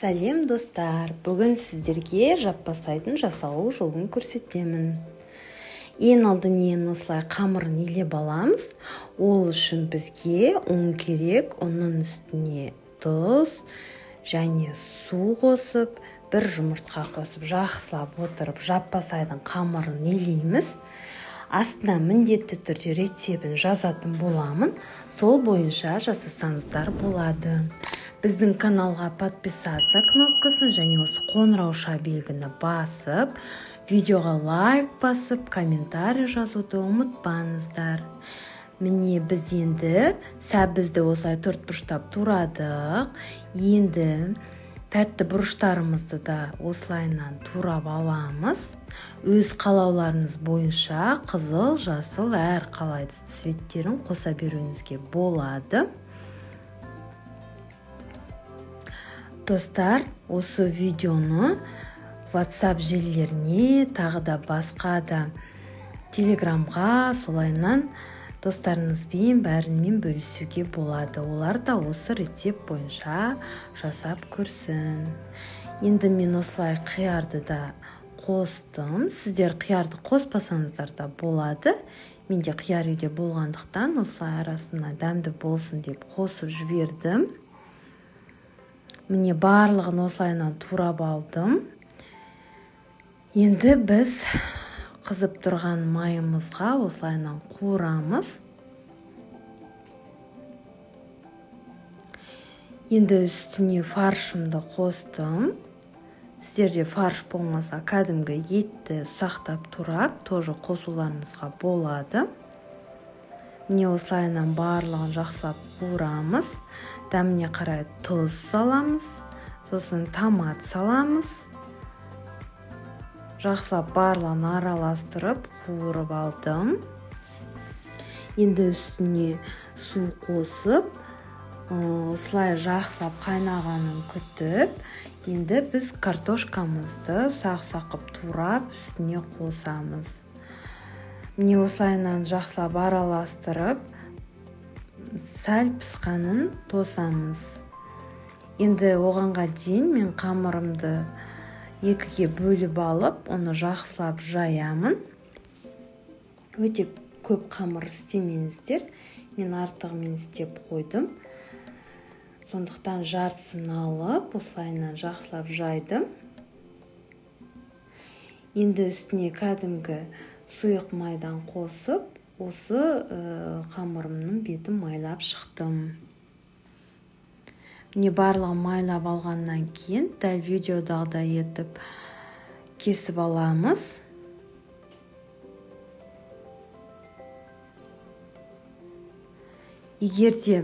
Сәлем, достар! Бүгін сіздерге жаппасайдың жасалу жолын көрсетемін. Ең алдымен осылай қамырын илеп аламыз. Ол үшін бізге ұн керек. Ұнның үстіне тұз және су қосып, бір жұмыртқа қосып, жақсылап отырып жаппасайдың қамырын илейміз. Астына міндетті түрде рецебін жазатын боламын, сол бойынша жасасаңыздар болады. Біздің каналға подписаться кнопкасын және осы қоңырауша белгіні басып, видеоға лайк басып, комментарий жазуды ұмытпаңыздар. Міне, біз енді сәбізді осылай төрт бұрыштап турадық. Енді тәтті бұрыштарымызды да осылайынан турап аламыз. Өз қалауларыңыз бойынша қызыл, жасыл, әр қалай цветтерін қоса беруіңізге болады. Достар, осы видеоны WhatsApp желілеріне, тағы да басқа да Телеграмға, солайынан достарыңызбен бәрімен бөлісуге болады. Олар да осы рецепт бойынша жасап көрсін. Енді мен осылай қиярды да қостым. Сіздер қиярды қоспасаңыздар да болады. Менде қияр үйде болғандықтан, осылай арасына дәмді болсын деп қосып жібердім. Міне, барлығын осылайынан турап алдым. Енді біз қызып тұрған майымызға осылайынан қуырамыз. Енді үстіне фаршымды қостым. Сіздерде фарш болмаса, кәдімгі етті ұсақтап турап тоже қосуларыңызға болады. Міне, осылайынан барлығын жақсылап қуырамыз. Дәміне қарай тұз саламыз, сосын томат саламыз. Жақсылап барлығын араластырып қуырып алдым. Енді үстіне су қосып, осылай жақсылап қайнағанын күтіп, енді біз картошкамызды ұсақ ұсақ қылып турап үстіне қосамыз. Міне, осылайынан жақсылап араластырып, сәл пысқанын тосамыз. Енді оғанға дейін мен қамырымды екіге бөліп алып, оны жақсылап жаямын. Өте көп қамыр істемеңіздер, мен артығымен істеп қойдым. Сондықтан жартысын алып, осылайынан жақсылап жайдым. Енді үстіне кәдімгі сұйық майдан қосып, осы қамырымның бетін майлап шықтым. Міне, барлығын майлап алғаннан кейін дәл видеодағыдай етіп кесіп аламыз. Егер де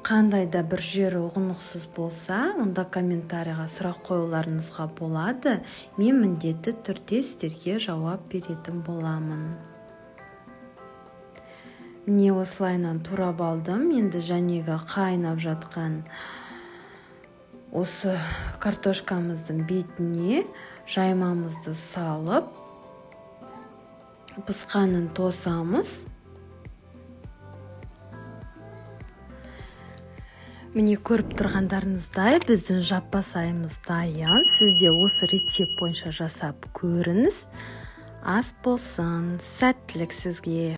қандай да бір жері ұғынықсыз болса, онда комментарийға сұрақ қоюларыңызға болады. Мен міндетті түрде сіздерге жауап беретін боламын. Міне, осылайынан турап алдым. Енді жәнегі қайнап жатқан осы картошкамыздың бетіне жаймамызды салып, пысқанын тосамыз. Міне, көріп тұрғандарыңыздай, біздің жаппасайымыз дайын. Сіз де осы рецепт бойынша жасап көріңіз. Ас болсын, сәттілік сізге!